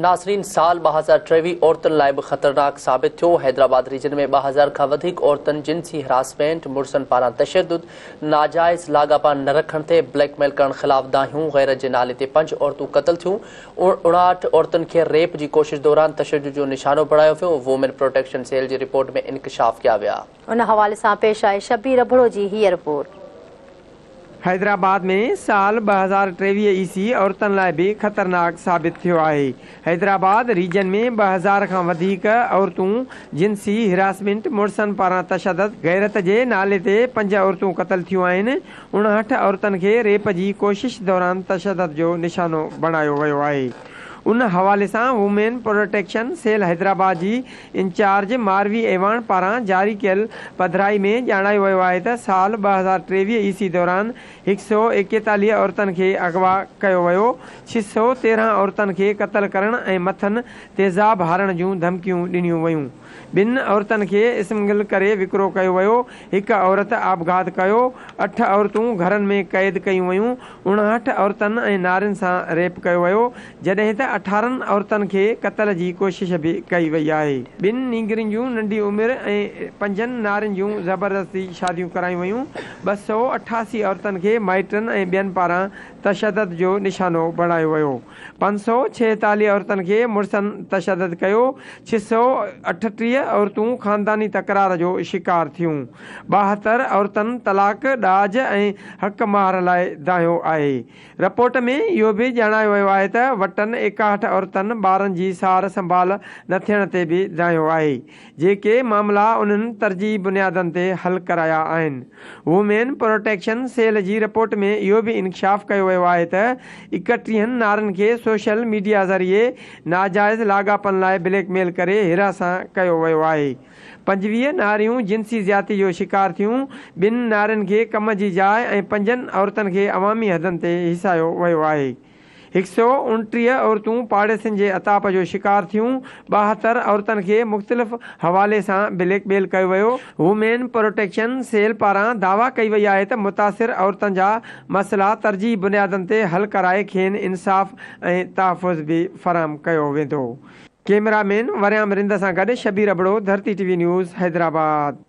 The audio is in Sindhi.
ناظرين سال 2023 عورتن لاء به خطرناڪ ثابت ٿيو، حيدرآباد ريجن ۾ 2000 کان وڌيڪ عورتن جنسي هراسمينٽ، مڙسن پاران تشدد، ناجائز لاڳاپا نه رکڻ تي بليڪ ميل ڪرڻ خلاف دانهيون، غيرت جي نالي تي پنج عورتون قتل ٿيون، 59 عورتن کي ريپ جي ڪوشش دوران تشدد جو نشانو بڻايو ويو، وومين پروٽيڪشن سيل جي رپورٽ ۾ انڪشاف ڪيا ويا. ان حوالي سان پيش آهي شبير ابڙو جي هيء رپورٽ. حيدرآباد ۾ سال 2023 عيسوي عورتن لاء به خطرناڪ ثابت ٿيو آهي. حيدرآباد ريجن ۾ 2000 کان وڌيڪ عورتون جنسي هراسمينٽ، مڙسن پاران تشدد، غيرت جي نالي تي پنج عورتون قتل ٿيون آهن، 59 عورتن کي ريپ جي ڪوشش دوران تشدد جو نشانو بڻايو ويو آهي. ان حوالي سان وومين پروٽيڪشن سيل حيدرآباد جي انچارج ماروي اعواڻ پاران جاري ڪيل پڌرائي ۾ ڄاڻايو ويو آهي ته سال 2023 عيسوي دوران هڪ سئو ايڪيتاليهه عورتن کي اغوا ڪيو ويو، 613 عورتن کي قتل ڪرڻ ۽ مٿن تيزاب هارڻ جون ڌمڪيون ڏنيون ويون، ٻن عورتن کي اسمگل ڪري وڪرو ڪيو ويو، هڪ عورت آپگهات ڪيو، اٺ عورتون گهرن ۾ قيد ڪيون ويون، 59 عورتن ۽ نارين سان ريپ ڪيو ويو، جڏهن ته اٺارهن عورتن کي قتل جي ڪوشش به ڪئي وئي آهي. ٻن نينگرين جون ننڍي عمر ۽ پنجن نارين جون زبردستي شاديون ڪرايون ويون، 288 عورتن کي مائٽن ۽ ٻين پاران تشدد جو نشانو بڻايو ويو، 546 عورتن کي مڙسن تشدد ڪيو، 638 عورتون خانداني تڪرار جو شڪار ٿيون، 72 عورتن طلاق، ڏاج ۽ حق مهر لاء دانهيو آهي. رپورٽ ۾ اهو به ڄاڻايو ويو آهي ته وٽن 61 عورتن ٻارن جي سار سنڀال نه ٿيڻ تي به دانهيو آهي، جيڪي معاملا انهن ترجيحي بنيادن تي حل ڪرايا آهن. وومين پروٽيڪشن سيل جي رپورٽ ۾ اهو به انڪشاف ڪيو ويو آهي ته ايڪٽيهن نارين کي سوشل ميڊيا ذريعي ناجائز لاڳاپن لاء بليڪ ميل ڪري هراسان ڪيو ويو آهي. 25 ناريون جنسي زيادتي جو شڪار ٿيون، ٻن نارين کي ڪم جي جاء ۽ پنجن عورتن کي عوامي حدن تي هيسايو ويو آهي. 129 عورتون پاڙيسين جي عتاب جو شڪار ٿيون، 72 عورتن کي مختلف حوالي سان بليڪ ميل ڪيو ويو. وومين پروٽيڪشن سيل پاران دعويٰ ڪئي وئي آهي ته متاثر عورتن جا مسئلا ترجيحي بنيادن تي حل ڪرائي کين انصاف ۽ تحفظ به فراهم ڪيو ويندو. ڪئميرا مين وريام رند سان گڏ Shabbir Abro, Dharti T V news, Hyderabad.